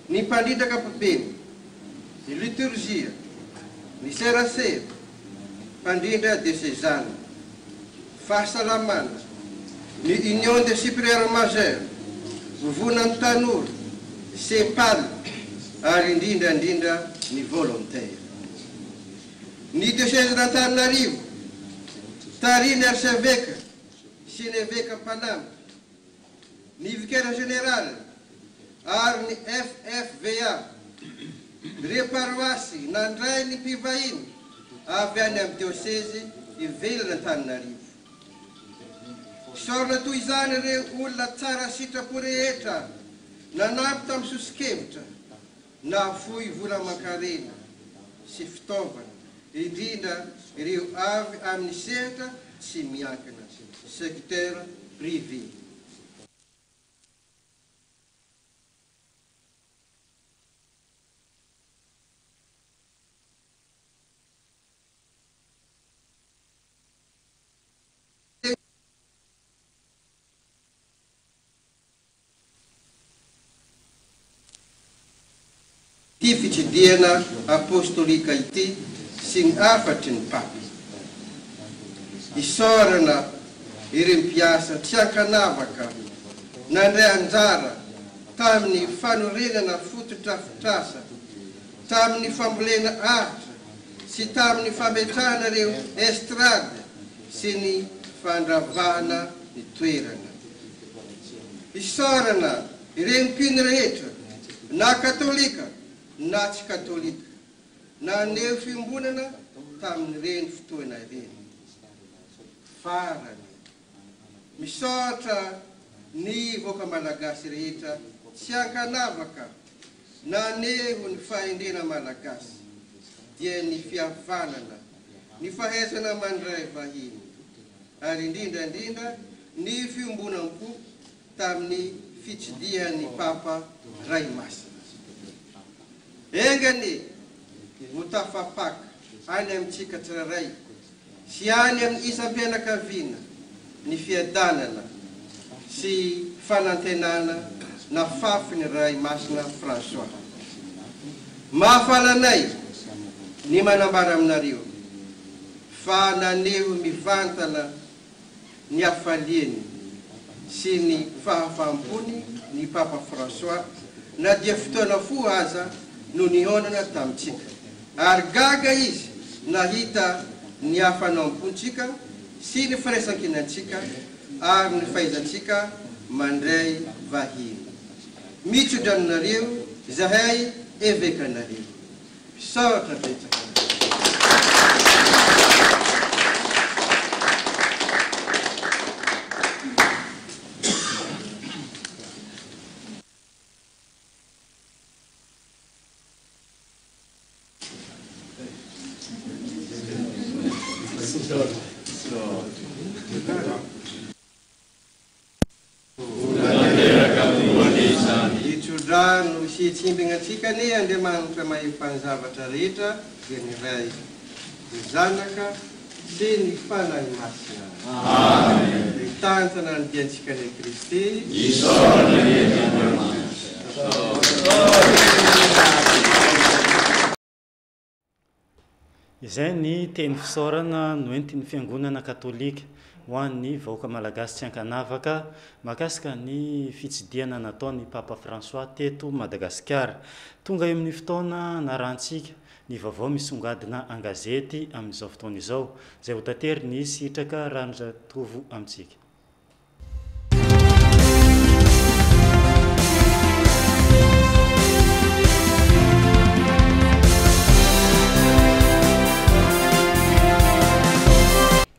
T: Ny mpandrindra ankapobeny, ny litorjia, ny serasera, mpandrindra diosezana, fahasalamana, ny Union des Supérieurs Majeurs, Vovonan'ny Tanora, Cepal ary indrindra indrindra ny volontaires. Ny diosezin'Antananarivo, tarihin'ny Arseveka sy ny Eveka mpanampy, ny Vicaire Général. Ary ny FFVA, ireo paroasy nandray ny mpivahiny avy any amin'ny diosezy ivelan'Antananarivo. Isaorana toy izany ireo olona tsara sitrapo rehetra nanampy tamin'ny soso-kevitra, nahafoy vola aman-karena sy fitaovana, indrindra ireo avy amin'ny sehatra tsy miankina, secteur privé. Ity fitsidihana apostolika ity sy ny hafatry ny Papa. Isaorana ireo mpiasa tsy ankanavaka nandray anjara tamin'ny fanorenana fotodrafitrasa, tamin'ny fambolena ahitra sy tamin'ny fametrahana ireo estrade sy ny fandravahana ny toerana. Isaorana ireo mpino rehetra, na katolika na tsy katolika, naneho fiombonana tamin'ireny fotoana ireny. Farany, misaotra ny vahoaka malagasy rehetra tsy ankanavaka naneho ny fahendrena malagasy, dia ny fihavanana, ny fahaizana mandray vahiny, ary indrindra indrindra ny fiombonam-po tamin'ny fitsidihan'ny Papa Ray Masina. Enga anie ho tafapaka any amintsika tsirairay sy any amin'ny isam-pianakaviana ny fiadanana sy fanantenana nafafin'ny Ray Masina François. Mahafaly anay ny manambara aminareo fa naneho mivantana ny hafaliany sy ny fahafahampony ny Papa François na dia fotoana fohy aza no nihaonana tamintsika. Ary gaga izy nahita ny hafanam-pontsika sy ny firaisankinantsika ary ny fahaizantsika mandray vahiny. Mitso-dranonareo izahay Evekanareo. Misaotra betsaka. Hitso-drano sy hitsimbina antsika anie Andriamanitra mahefa ny zavatra rehetra, dia ny Ray, ny Zanaka, sy ny Fanahy Masina. Amen. Mitantana ny diantsika anie Kristy.
U: Isaorana anie Andriamanitra.
B: Izay ny teny fisaorana noentin'ny Fiangonana Katolika ho an'ny vahoaka Malagasy tsy ankanavaka mahakasika ny fitsidihana nataon'ny Papa François teto Madagasikara. Tonga eo amin'ny fotoana narahantsika ny vaovao misongadina an-gazety amin'izao fotoana izao, izay hotaterin'i Sitraka Ranjatovo amintsika.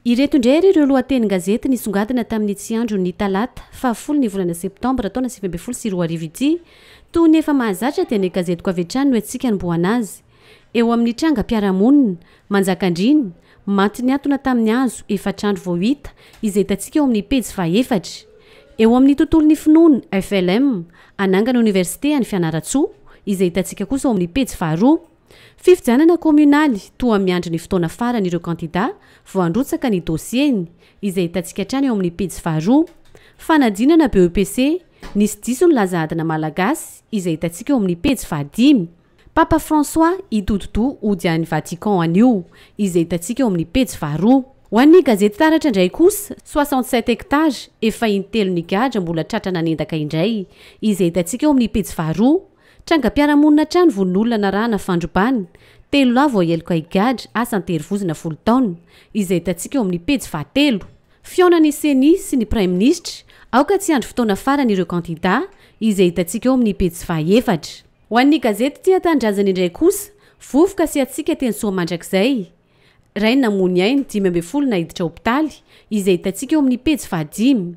C: Ireto indray ary ireo lohatenin-gazety nisongadina tamin'ny tsy andron'ny talata fahafolo ny volana septambra taona 2019 ity. Toy ny efa mahazatra dia ny gazetiko avy hatrany no entintsika hanombohana azy. Eo amin'ny trangam-piarahamonina, Manjakandriana, maty niantona tamin'ny hazo efatr'andro vao hita, izay hitantsika eo amin'ny pejy fahaefatra. Eo amin'ny tontolon'ny finoana, FLM, hanangana oniversite any Fianarantsoa, izay hitantsika kosa ao amin'ny pejy faharoa. Fifidianana kaomionaly, toa miandry ny fotoana farany ireo kandida vao handrotsaka ny dosieny, izay hitantsika hatrany eo amin'ny pejy faharoa. Fanadinana BEPC, nisy diso ny laza adina malagasy, izay hitantsika eo amin'ny pejy fahadimy. Papa François hitodi-doha hody any Vatican anio, izay hitantsika eo amin'ny pejy faharoa. Ho an'ny gazety Taratra indray kosa, 67 hectares, efa intelo nigadra mbola tratra nanendaka indray, izay hitantsika eo amin'ny pejy faharoa. Trangam-piarahamonina hatrany vononolona narahana fandrobana, telo lahy voaheloka higadra asa an-terivozona folo taona, izay hitantsika eo amin'ny pejy fahatelo. Fihaonan'ny Ceni sy ny Praiminisitra, aoka tsy hiandry fotoana farany ireo kandida, izay hitantsika eo amin'ny pejy fahaefatra. Ho an'ny gazety Tia Tanindrazana indray kosa, vovoka sy hatsiaka teny Soamandrakizay. Iray namoy ny ainy, 15 naiditra hopitaly, izay hitantsika eo amin'ny pejy fahadimy.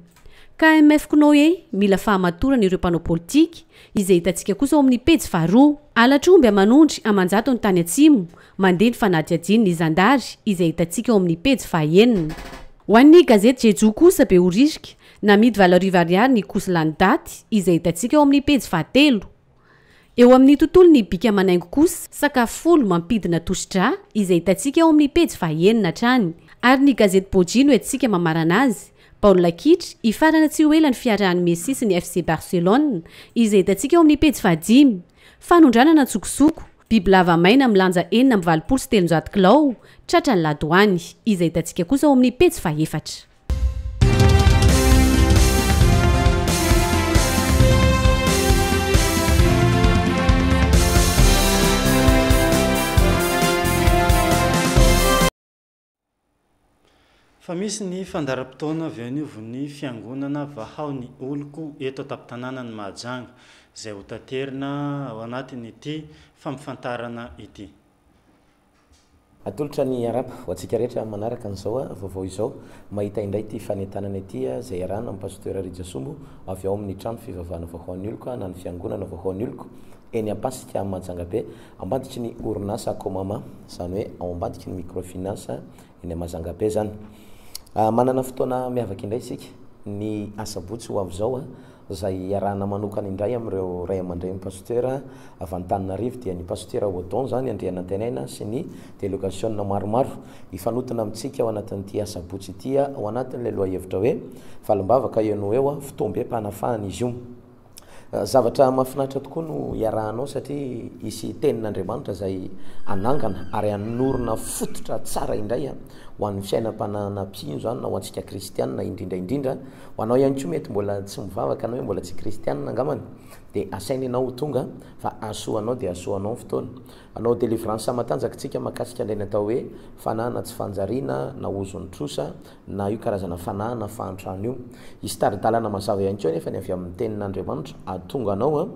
C: KMF Knoe, mila fahamatorana ireo mpanao politika, izay hitantsika kosa ao amin'ny pejy faharoa. Halatr'omby aman'ondry aman-jatony tany Atsimo, mandeha ny fanadihadian'ny zandary, izay hitantsika ao amin'ny pejy fahaenina. Ho an'ny gazety Jejoo kosa, Behoririka, namidy 8000 ariary ny kosy lany daty, izay hitantsika ao amin'ny pejy fahatelo. Eo amin'ny tontolon'ny bika aman'haingo kosa, sakafo folo mampidina tosi-drà, izay hitantsika ao amin'ny pejy fahaenina hatrany. Ary ny gazety Boji no entintsika mamarana azy. Baolina kitra, hifarana tsy ho ela ny fiarahan'i Messi sy ny FC Barcelone, izay hitantsika ao amin'ny pejy fahadimy. Fanondranana an-tsokosoko, bibilava maina milanja 386 kilao, tratran'ny ladoany, izay hitantsika kosa ao amin'ny pejy fahefatra.
B: Fa misy ny fandaharam-potoana avy eo anivon'ny fiangonana Vahao ny oloko eto an-tampon-tanànan'i Mahajanga, izay hotaterina ao anatin'ity fampifantarana ity.
A: Atolotra ny Arabo ho antsika rehetra manaraka an'izao vaovao izao. Mahita indray ity fanentanana ity izay iarahana amin'i Pasteur Rijasombo avy ao amin'ny trano fivavahana Vahoan'ny Oloko na ny Fiangonana Vahoan'ny Oloko eny Ampasika Majangabe ambadiky ny orinasa Comama, izany hoe ao ambadiky ny microfinance eny Mazangabe izany. Manana fotoana miavaka indray isika ny asabotsy ho avy izao izay iarahana manokana indray amin'ireo ray aman-dreny pasteur avy Antananarivo dia ny pasteur Odon izany Andrianantenaina sy ny delegasiona maromaro hifanotona amintsika ao anatin'ity asabotsy ity ao anatin'ilay lohahevitra hoe valim-bavaka eo no eo fotoam-be-panafahana izy io. Zavatra mahafinaritra tokoa no iarahanao satria hisy tenin'Andriamanitra izay hanangana ary hanorina fototra tsara indray ho an'ny fiainam-panahana mpino izany na ho antsika kristianina indrindra indrindra. Ho anao ihany koa mety mbola tsy mivavaka na hoe mbola tsy kristianina angambany dia asaina ianao ho tonga fa hahasoa anao dia hahasoa anao ny fotoana. Hanao délivrance matanjaka isika mahakasika an'ilay natao hoe fanahana tsy fanjariana na ozon'ny trosa na io karazana fanahy na fahantrana io. Hisy tari-dalana mazava ihany koa anefa ny avy amin'ny Tenin'Andriamanitra hahatonga anao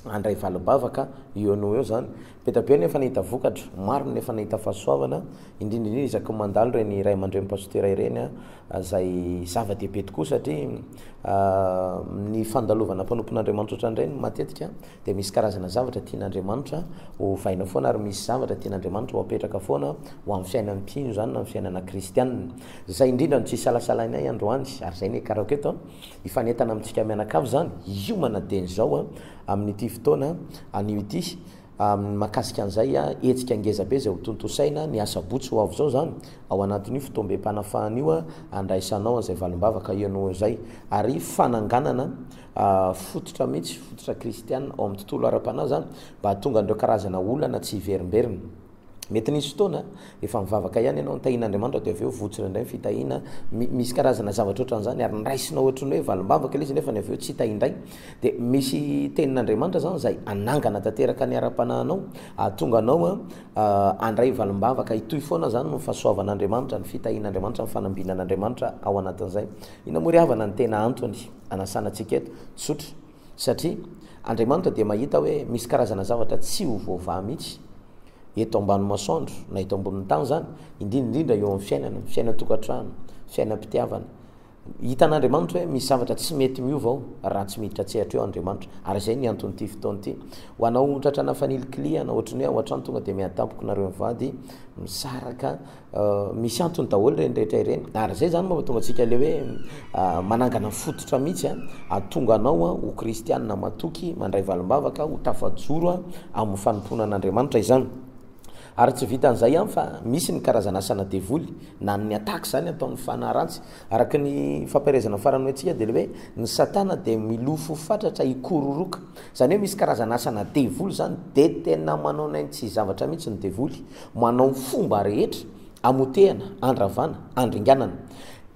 A: handray valim-bavaka eo noho eo izany. Be dia be ny efa nahita vokatra, maro ny efa nahita fahasoavana, indrindra indrindra isaky ny mandalo ireny ray aman-dreny pasitera ireny izay zava-dehibe tokoa satria ny fandalovana mpanompon'Andriamanitra ohatran'ireny matetika dia misy karazana zavatra tian'Andriamanitra ho ovaina foana ary misy zavatra tian'Andriamanitra ho apetraka foana ho amin'ny fiainan'ny mpino izany na ny fiainana kristianina. Izay indrindra no tsy isalasalainay androany ary izay no hiakarako eto, hifanentana amintsika mianakavy izany, hiomana dieny izao amin'ity fotoana anio ity amin'ny mahakasika an'izay hetsika ngeza be izay ho tontosaina ny asabotsy ho avy izao izany ao anatin'io fotoam-bem-panafahana io andraisanao an'izay valim-bavaka eo no eo izay ary fananganana fototra mihitsy, fototra kristiana ao amin'ny tontolo ara-panahy izany, mba hahatonga an'ireo karazana olana tsy hiverimberina. Mety nisy fotoana efa nivavaka ihany ianao, nitahian'Andriamanitra dia avy eo votsitra indray ny fitahiana, misy karazana zavatra ohatran'izany ary niraisinao ohatran'ny hoe valim-bavaka ilay izy nefa ny avy eo tsy hita indray. Dia misy tenin'Andriamanitra izany izay hanangana tanteraka ny ara-panahinao, hahatonga anao handray valim-bavaka, hitohy foana izany ny fahasoavan'Andriamanitra, ny fitahian'Andriamanitra, ny fanambinan'Andriamanitra ao anatin'izay. Inona moa ry havana ny tena antony anasana antsika eto? Tsotra, satria Andriamanitra dia mahita hoe misy karazana zavatra tsy ho voavaha mihitsy eto ambany masoandro na eto ambonin'ny tany izany, indrindra indrindra eo amin'ny fiainana, ny fiainan-tokantrano, fiainam-pitiavana. Hitan'Andriamanitra hoe misy zavatra tsy mety miova ao raha tsy miditra an-tsehatra eo Andriamanitra. Ary izay ny anton'ity fotoana ity. Ho anao tratrana fanilikilihana ohatran'ny hoe ao an-trano tonga dia miady tampoka nareo mivady, misaraka, Misy antony daholo ireny rehetra ireny ary zay zany mahatonga antsika le hoe manangana fototra mihitsy a, ahatonga anao ho kristianina matoky, mandray valim-bavaka, ho tafajoro amin'ny fanompoana an'Andriamanitra izany. Ary tsy vitan'izay ihany fa misy ny karazana asana devoly na ny attaque zany ataon'ny fanahy ratsy. Araka ny fampaherezana farany omentsika dia le hoe ny satana dia milofo fatratra hikororoka. Zany hoe misy karazana asana devoly zany dia tena manao ny ainy tsy zavatra mihitsy ny devoly. Manao ny fomba rehetra hamotehana, handravana, handringanana.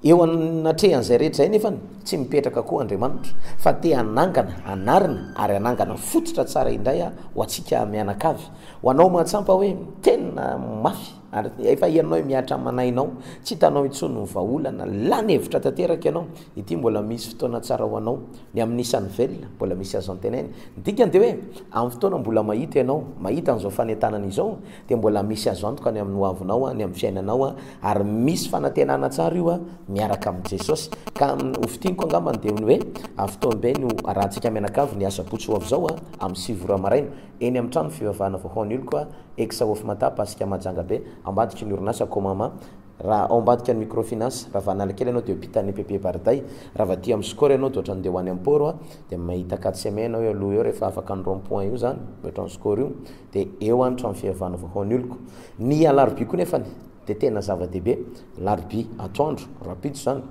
A: Eo anatrehan'izay rehetra izay nefa tsy mipetraka koa Andriamanitra fa te hanangana, hanarina ary hanangana fototra tsara indray ho antsika mianakavy. Ho anao mahatsampa hoe tena mafy. Ary efa ianao mihatra aman'ainao, tsy hitanao intsony ny vahaolana, lany hevitra tanteraka ianao. Ity mbola misy fotoana tsara ho anao. Ny amin'ny isan'ny velona, mbola misy azo antenaina. Ny dikany dia hoe, amin'ny fotoana mbola mahita ianao, mahita an'izao fanentanana izao, dia mbola misy azo antoka ny amin'ny hoavinao, ny amin'ny fiainanao, ary misy fanantenana tsara io miaraka amin'i Jesosy. Ka ho fintiniko angambany dia ny hoe, fotoam-be no arahantsika mianakavy ny asabotsy ho avy izao amin'ny 9 ora maraina, eny amin'ny trano fivavahana vaovao any Oloko, ex Hofmata, Pasika Mahajanga Be, ambadiky ny orinasa Comama. Raha ao ambadika ny microfinance, raha Analakely ianao dia eo ampitan'ny EPP Bariday, raha avy aty amin'ny Score ianao dia ohatran'ny dia ho any amin'ny Port a, dia mahita quatre semaines ianao eo aloha eo rehefa afaka ny rond point io zany, ohatran'ny Score io, dia eo any trano fihavana vaovao ny oloko. Ny alarobia koa nefany dia tena zava-dehibe, alarobia atoandro, rahampitso izany,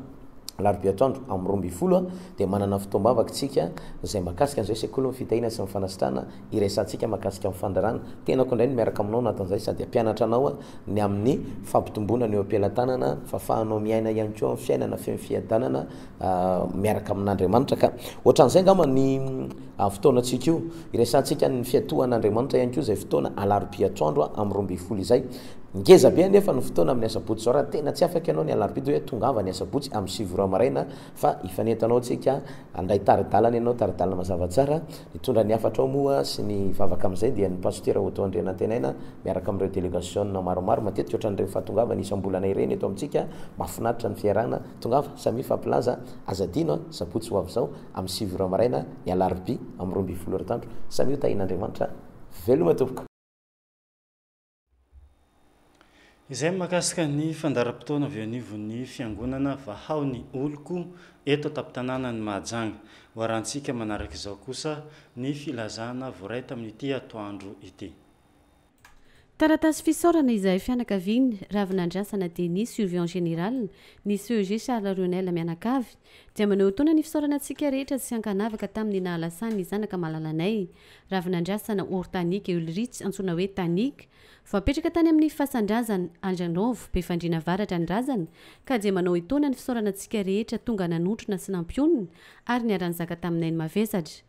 A: alarobia atoandro amin'ny 12 dia manana fotoam-bavaka isika izay mahakasika an'izay sekolin'ny fitahiana sy ny fanasitrana iresahantsika mahakasika ny fandrarana. Tenako indray no miaraka aminao anatin'izay sady hampianatra anao ny amin'ny fampitomboana ny eo am-pelatanana, fahafahanao miaina ihany koa amin'ny fiainana feno fiadanana miaraka amin'Andriamanitra. Ka ohatran'izay angamba ny fotoanantsika io. Iresahantsika ny fiatohan'Andriamanitra ihany koa izay fotoana alarobia atoandro amin'ny 12 izay. Ngeza be anefa ny fotoana amin'ny asabotsy izao. Raha tena tsy afaka ianao ny alarobia dia hoe tongava ny asabotsy amin'ny 9 ora maraina fa hifanentana ao tsika, handray tari-dalana ianao, tari-dalana mazava tsara. Nitondra ny hafatra ao moa sy ny vavaka amin'izay dia ny Pasitera Otto Andrianantenaina miaraka amin'ireo delegasiona maromaro. Matetika ohatran'ireny fahatongavana isam-bolana ireny eto amintsika. Mahafinaritra ny fiarahana. Tongava, samia hifampilaza. Aza adino an, sabotsy ho avy izao, amin'ny 9 ora maraina, ny alarobia amin'ny 12 ora atoandro. Samia ho tahian'Andriamanitra. Veloma tompoko.
B: Izay ny mahakasika ny fandaharam-potoana avy eo anivon'ny fiangonana Vahao ny oloko eto an-tampon-tanànan'i Mahajanga. Ho arahantsika manaraka izao kosa ny filazana voaray tamin'ity atoandro ity.
C: Taratasy fisaorana izahay fianakaviany Ravinandrasana Denis Surveillant Général ny CEG Charles Renel mianakavy dia maneho taona ny fisaorana antsika rehetra tsy ankanavaka tamin'ny nahalasan'ny zanaka malalanay Ravinandrasana Hortanique Ulrich antsoina hoe Tanique Voapetraka tany amin'ny fasan-drazana Andranovo, Befandriana Avaratra ny razana ka dia manao etoana ny fisaorana antsika rehetra tonga nanotrona sy nampionona ary niara-nizaka taminay ny mavesatra.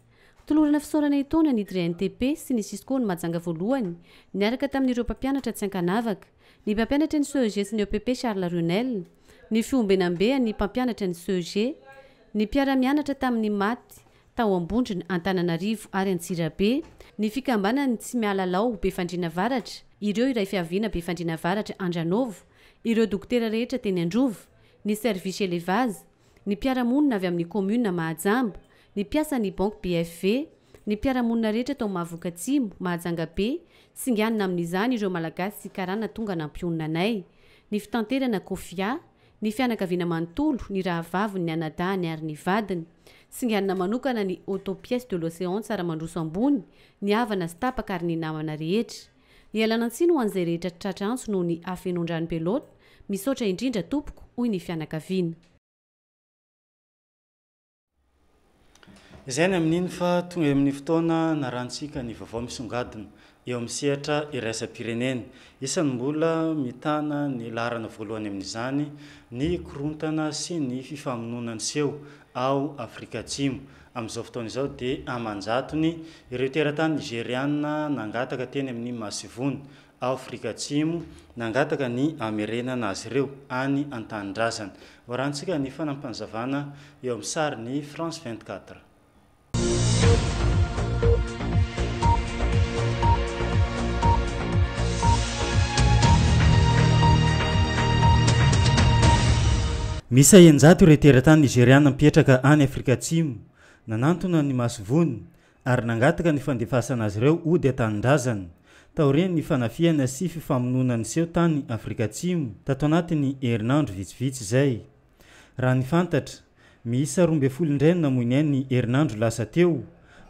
C: Tolorana fisaorana etoana ny DRENTP sy ny Cisco ny Mahajanga voalohany niaraka tamin'ireo mpampianatra tsy ankanavaka, ny mpampianatra ny CEG sy ny EPP Charles Runel, ny fiombenambe an'ny mpampianatra ny CEG, ny mpiara-mianatra tamin'ny maty tao Ambondrona, Antananarivo ary Antsirabe, ny fikambanan'ny Tsy miala lao Befandriana Avaratra, ireo iray fiaviana Befandriana Avaratra Andranovo, ireo dokotera rehetra teny Androva, ny service élevage, ny mpiara-monina avy amin'ny commune Mahajamba, ny mpiasan'ny banky BFV, ny mpiara-monina rehetra tao Mahavoky Atsimo, Mahajanga Be, singanina amin'izany ireo Malagasy sy Karana tonga nampionona anay, ny fitanterana Kofia, ny fianakaviana manontolo, ny rahavaviny, ny anadahiny ary ny vadiny. Singanina manokana ny Auto Pièces de l'Océan Tsaramandroso Ambony, ny havana sy tapaka ary ny namana rehetra. Ialana tsiny ho an'izay rehetra tratra antso noho ny hafenoan-drano be loatra, misaotra indrindra tompoko, hoy ny fianakaviana.
B: Izay ny amin'iny fa tonga eo amin'ny fotoana narahantsika ny vaovao misongadina eo amin'ny sehatra iraisam-pirenena. Isan'ny mbola mitana ny laharana voalohany amin'izany ny korontana sy ny fifamonoana niseho ao Afrika Atsimo. Amin'izao fotoana izao dia aman-jatony ireo teratany Nizeriana nangataka teny amin'ny masoivohony ao Afrika Atsimo nangataka ny hamerenana azy ireo any an-tanindrazana. Hoarahantsika ny fanampinzavana eo amin'ny sarin'ny France 24. Miisa 600 ireo teratany Nizeriana mipetraka any Afrika Atsimo nanantona ny masoivohony ary nangataka ny fandefasana azy ireo hody an-tanindrazana, taorian'ny fanafihana sy fifamonoana niseho tany Afrika Atsimo tato anatin'ny herinandro vitsivitsy izay. Raha ny fantatra, miisa 12 indray no namoy ny ainy ny herinandro lasa teo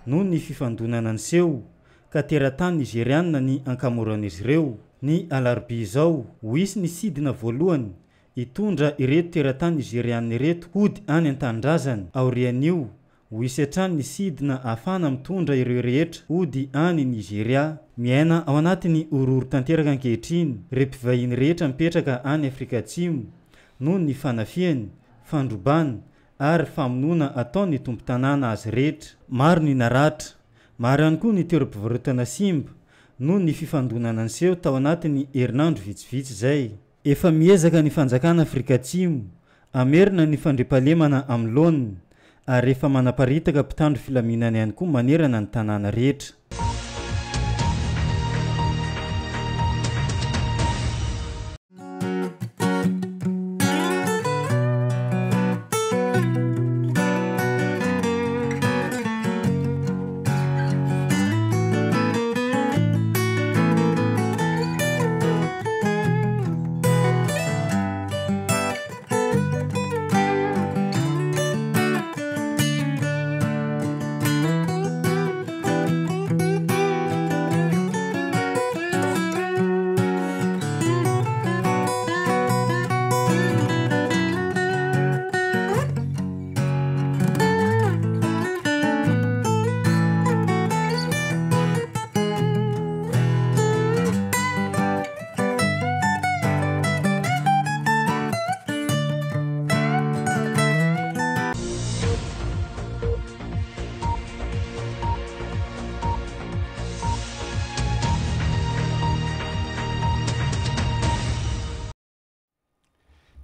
B: noho ny fifandonana niseho, ka teratany Nizerianina ny ankamoran'izy ireo. Ny alarobia izao, ho hisy ny sidina voalohany hitondra ireto teratany Nizerianina ireto hody any an-tanindrazany aorian'io Ho hisy hatrany ny sidina ahafahana mitondra ireo rehetra hody any Nigeria. Miaina ao anatin'ny horohoro tanteraka ankehitriny ireo mpivahiny rehetra mipetraka any Afrika Atsimo noho ny fanafihany, fandrobana ary famonoana ataon'ny tompon-tanàna azy rehetra. Maro ny naratra. Maro ihany koa ny toeram-pivarotana simba. noho ny fifandonana niseho tao anatin'ny herinandro vitsivitsy izay. Efa miezaka ny fanjakana Afrika Atsimo hamerina ny fandriampahalemana amin'ny laoniny ary efa manaparitaka mpitandro filaminana ihany koa manerana ny tanàna rehetra.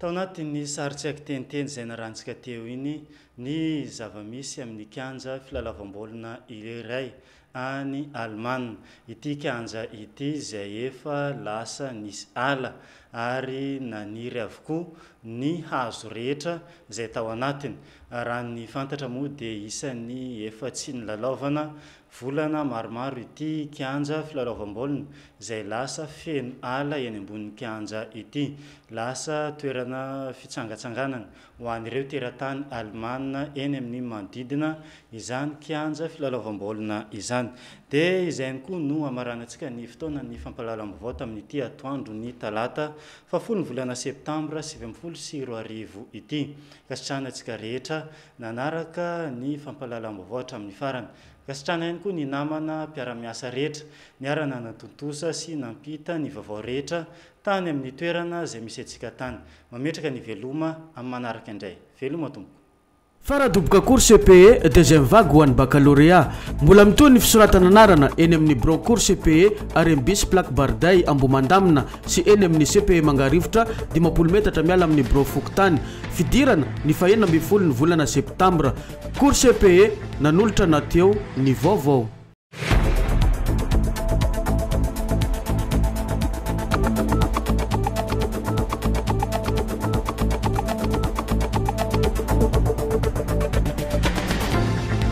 B: Tao anatin'ny sary tsy an-kiteniteny izay narahantsika teo iny ny zava-misy amin'ny kianja filalaovam-baolina iray any Alemana. Ity kianja ity izay efa lasa nisy ala ary naniry avokoa ny hazo rehetra izay tao anatiny. Raha ny fantatra moa dia isan'ny efa tsy nilalaovana volana maromaro ity kianja filalaovam-baolina izay lasa feno ala eny ambonin'ny kianja ity. Lasa toerana fitsangatsanganana ho an'ireo teratany alemana eny amin'ny manodidina izany kianja filalaovam-baolina izany. Dia izay ihany koa no hamaranantsika ny fotoanan'ny fampahalalam-baovao tamin'ity atoandron'ny talata fahafolo ny volana septambra 2019 ity. Ankasitrahana antsika rehetra nanaraka ny fampahalalam-baovao hatramin'ny farany. Ankasitrahana ihany koa ny namana mpiara-miasa rehetra niara-nanatontosa sy nampita ny vaovao rehetra tany amin'ny toerana izay misy antsika tany. Mametraka ny veloma amin'ny manaraka indray. Veloma tompoko.
F: Faradoboka cours CPE deuxième vague ho an'ny baccalauréat. Mbola mitohy ny fisoratana anarana eny amin'ny birao cours CPE RMB sy plaque Barday Ambohimandamina sy eny amin'ny CPE Mangarivotra 50 metatra miala amin'ny birao fokontany. Fidirana ny fahenina ambin'ny folo ny volana septambra. Cours CPE nanolotra na teo ny vaovao.